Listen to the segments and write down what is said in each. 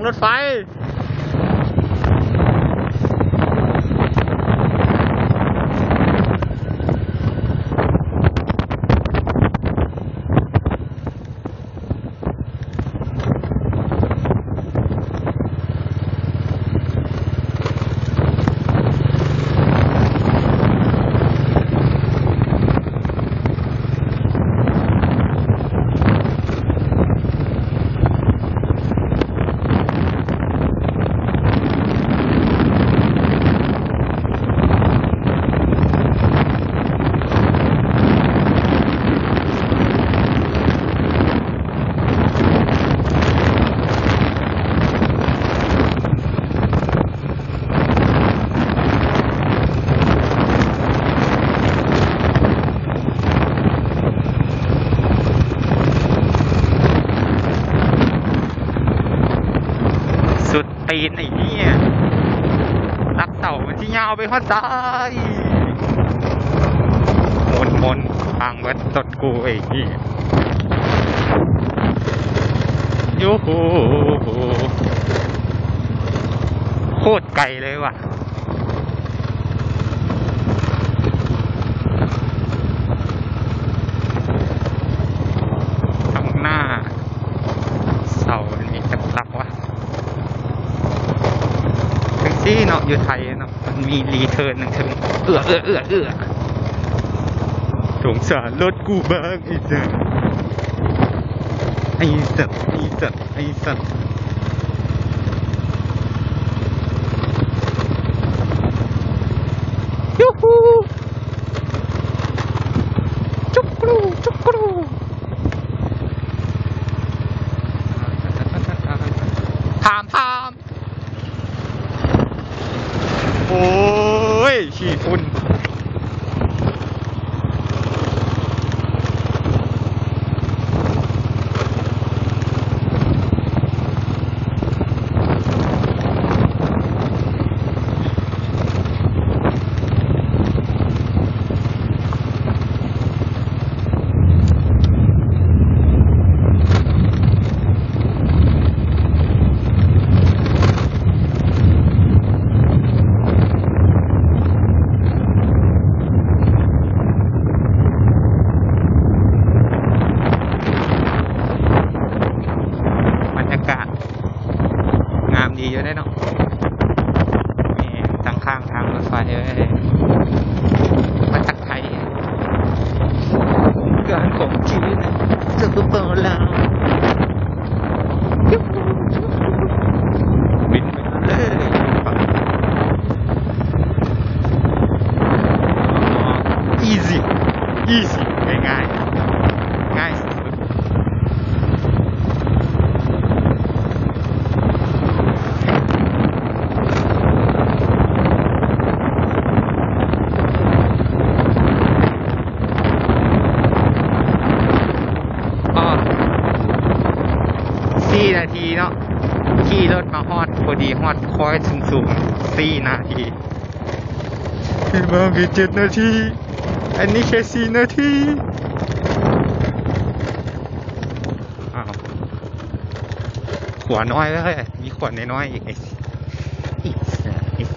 ລົດໄຟ. ສຸດຕີນໄອ້ເຫ້ຍ ຫຼັກເສົາມັນຊິຍາວໄປຮອດໃສ? ມົນໆ ພັງເບິດ ລົດ ກູໄອ້ເຫ້ຍ ໂຍໂຮ ໂຄດໄກເລີຍວ່າ ຂ້າງໜ້າເສົາມັນມີຈັກຫຼັກວະ? ຈັ່ງຊີ້ເນາະ ຢູ່ໄທເນາະ ມັນມີຣີເທີນຈັ່ງຊີ້ ເອື້ອ ເອື້ອ ເອື້ອ ເອື້ອ ສົງສານລົດກູບ້າງ ໄອ້ສັດ ໄອ້ສັດ ໄອ້ສັດ ໄອ້ສັດ ຢູຮູ້ ຈຸກກຣູ ຈຸກກຣູ ຖາມ ຖາມ. ໂອ້ຍ ຂີ້ຝຸ່ນ. ບັນຍາກາດ ງາມດີຢູ່ເດ້ເນາະ ແມ່ນ ຕັ້ງຂ້າງທາງລົດໄຟເອີຍ ມາຈາກໄທ ເຄື່ອງຂອງຈີນ ສປປ ລາວ ບິນໄປເລີຍ ອີຊີ ອີຊີ ງ່າຍໆ ງ່າຍສຸດໆ. ອໍ ສີ່ນາທີເນາະ ຂີ່ລົດມາຮອດ ພໍດີຮອດຄອຍສູງໆ ສີ່ນາທີ. ເຫັນບໍ່ ມີເຈັດນາທີ ອັນນີ້ແຄ່ສີ່ນາທີ. ອ້າວ ຂົວນ້ອຍເວີຍ ມີຂົວນ້ອຍໆອີກ ອີກ ອີກ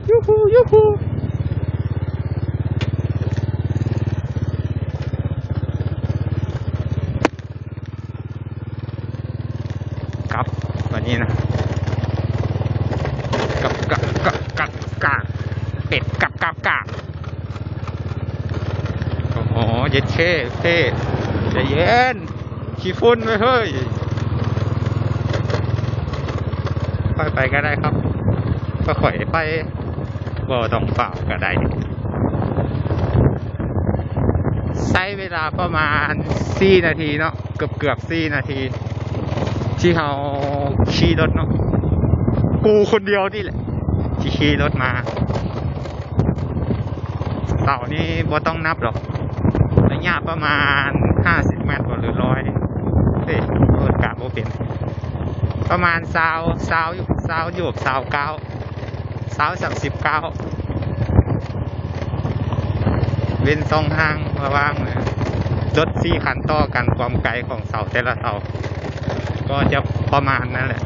ຢູຮູ້ ຢູຮູ້. ກັບ ບາດນີ້ນະ ກັບ ກັບ ກັບ ກັບ ກາກ ເປັດ ກັບ ກັບ ກາກ. ໂອ້ໂຫ ເຢັດເຄ ເທ່ ໃຈເຢັນ ຂີ້ຝຸ່ນເວີຍເຮີ້ຍ. ຄ່ອຍໄປກໍໄດ້ຄັບ ຄ່ອຍໄປ ບໍ່ຕ້ອງຟ້າວກໍໄດ້. ໃຊ້ເວລາປະມານສີ່ນາທີເນາະ ເກືອບໆສີ່ນາທີ ທີ່ເຮົາຂີ່ລົດເນາະ ກູຄົນດຽວນີ້ແຫຼະທີ່ຂີ່ລົດມາ. ເສົານີ້ບໍ່ຕ້ອງນັບດອກ ໄລຍະປະມານຫ້າສິບແມັດບໍ່ ຫຼື ຮ້ອຍ ເອີ ກະບໍ່ເປັນ ປະມານຊາວ ຊາວ ຊາວຢູ່ ຊາວເກົ້າ ຊາວ ສາມສິບເກົ້າ ເວັ້ນຊ່ອງຫ່າງລະຫວ່າງລົດສີ່ຄັນຕໍ່ກັນ ຄວາມໄກຂອງເສົາແຕ່ລະເສົາ. ກໍຈະປະມານນັ້ນແຫຼະ.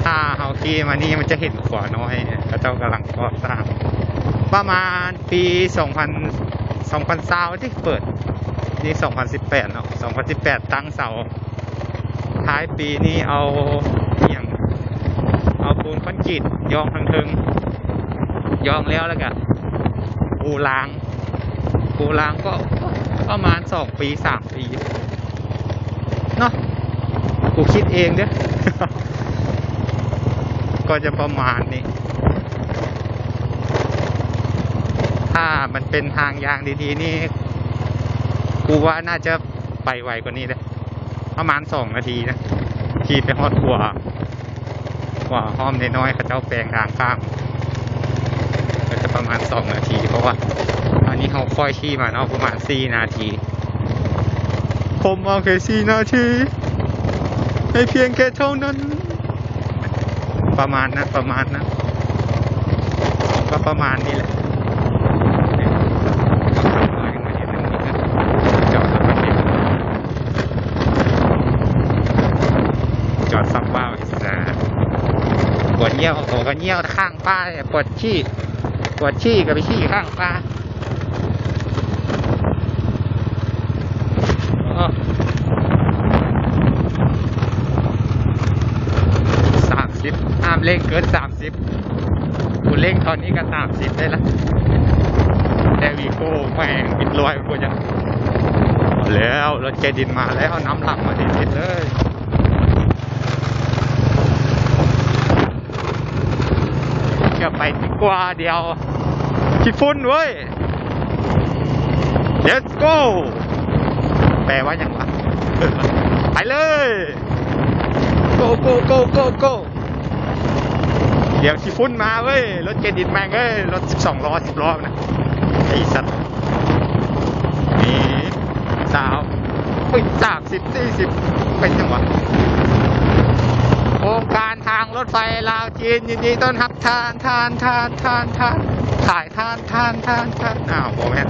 ຖ້າເຮົາຂີ່ມານີ້ ມັນຈະເຫັນຂົວນ້ອຍ ເຂົາເຈົ້າກຳລັງກໍ່ສ້າງ. ປະມານປີສອງພັນ ສອງພັນຊາວຕິເປີດ, ນີ້ສອງພັນສິບແປດເນາະ, ສອງພັນສິບແປດຕັ້ງເສົາ. ທ້າຍປີນີ້ເອົາອີ່ຫຍັງ ເອົາປູນຄອນກຣີດຢອງທາງເທິງ, ຢອງແລ້ວ ແລ້ວກະປູລາງ, ປູລາງກໍປະມານສອງປີ ສາມປີເນາະ, ກູຄິດເອງເດີ້. ກໍຈະປະມານນີ້. ຖ້າມັນເປັນທາງຢ່າງດີໆນີ້ ກູວ່າໜ້າຈະໄປໄວກວ່ານີ້ເດ້. ປະມານສອງນາທີນະ ຂີ່ໄປຮອດຂົວ ຂົວອ້ອມນ້ອຍໆ ເຂົາເຈົ້າແປງທາງຂ້າມ ກໍຈະປະມານສອງນາທີ ເພາະວ່າອັນນີ້ເຮົາຄ່ອຍຂີ່ມາເນາະ ປະມານສີ່ນາທີ. ຜົມເອົາແຄ່ສີ່ນາທີ ໃຫ້ພຽງແຄ່ເທົ່ານັ້ນ. ປະມານນັ້ນ ປະມານນັ້ນ ກໍປະມານນີ້ແຫຼະ. ຈອດສັບວ່າ ປວດຍ່ຽວ ໂອ ກໍຍ່ຽວຂ້າງປ່າ, ປວດຂີ້ ປວດຂີ້ກໍໄປຂີ້ຂ້າງປ່າ. ສາມສິບ ຫ້າມເລັ່ງເກີນສາມສິບ. ກູເລັ່ງຕອນນີ້ກໍສາມສິບໄດ້ລະ. ແຕ່ວີໂກ້ແມ່ງບິດລອຍບໍ່ຈັກ. ເອົາແລ້ວ ລົດເຈດິນມາແລ້ວ, ນຳຫຼັງມາຕິດໆເລີຍ. ຈະໄປດີກວ່າ, ດຽວຂີ້ຝຸ່ນເວີ້ຍ. Let's go. ແປວ່າຫຍັງວະ? ໄປເລີຍ. Go go go go go. ດຽວຂີ້ຝຸ່ນມາເວີ້ຍ, ລົດເຈດິນແມ່ງເອີຍ, ລົດສິບສອງລໍ້ ສິບລໍ້ນະ ໄອ້ສັດ. ນີ້ ຊາວ ເຮີ້ຍ ສາມສິບ ສີ່ສິບ ເປັນຫຍັງວະ? ໂຄງການທາງລົດໄຟລາວຈີນ ຍິນດີຕ້ອນຮັບທ່ານ ທ່ານ ທ່ານ ທ່ານ ທ່ານ ຂາຍທ່ານ ທ່ານ ທ່ານ ທ່ານ. ອ້າວ ບໍ່ແມ່ນ.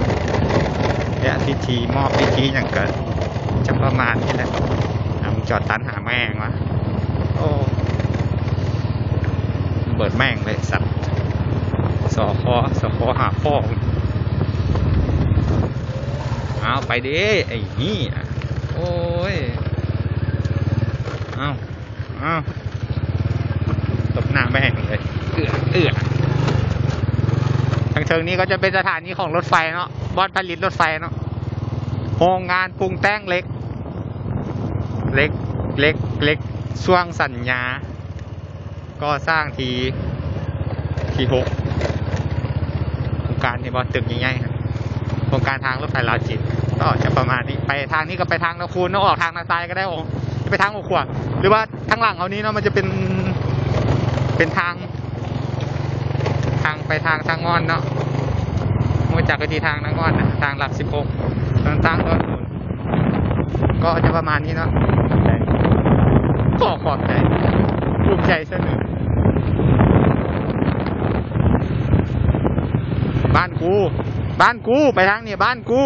ແລະ ພິທີມອບພິທີຫຍັງກໍຈະປະມານນີ້ແຫຼະ. ອ່າ ມຶງຈອດຕັນຫາແມ່ງວະ. ໂອ້ ເບີດແມ່ງເລີຍສັດ. ສຄ ສຄ ຫາພໍ່. ອ້າວ ໄປເດ້ ໄອ້ເຫຍ. ໂອ້ຍ ອ້າວ ອ້າວ ຕົບໜ້າແມ່ງເລີຍ. ເອື້ອ ເອື້ອ. ທາງເທິງນີ້ກໍຈະເປັນສະຖານີຂອງລົດໄຟເນາະ, ບ່ອນຜະລິດລົດໄຟເນາະ, ໂຮງງານປຸງແຕ່ງເຫຼັກ ເຫຼັກ ເຫຼັກ ເຫຼັກ ຊ່ວງສັນຍາ ກໍ່ສ້າງທີ ທີຫົກ. ໂຄງການທີ່ບໍ່ ຕຶກໃຫຍ່ໆ ໂຄງການທາງລົດໄຟລາວຈີນ. ກໍຈະປະມານນີ້. ໄປທາງນີ້ກໍໄປທາງນາຄູນເນາະ, ອອກທາງນາຊາຍກໍໄດ້, ອອກ ໄປທາງຫົວຂວາງ ຫຼືວ່າທາງຫຼັງເຮົານີ້ເນາະ, ມັນຈະເປັນ ເປັນທາງ ທາງໄປທາງ ທາງງອນເນາະ. ຮູ້ຈັກວິທີທາງນາງອນນະ, ທາງຫຼັກສິບຫົກ ທາງ ທາງດອນໝູນ. ກໍຈະປະມານນີ້ເນາະ. ຂໍຂອບໃຈ ພູມໃຈສະເໜີ. ບ້ານກູ ບ້ານກູ ໄປທາງນີ້ ບ້ານກູ.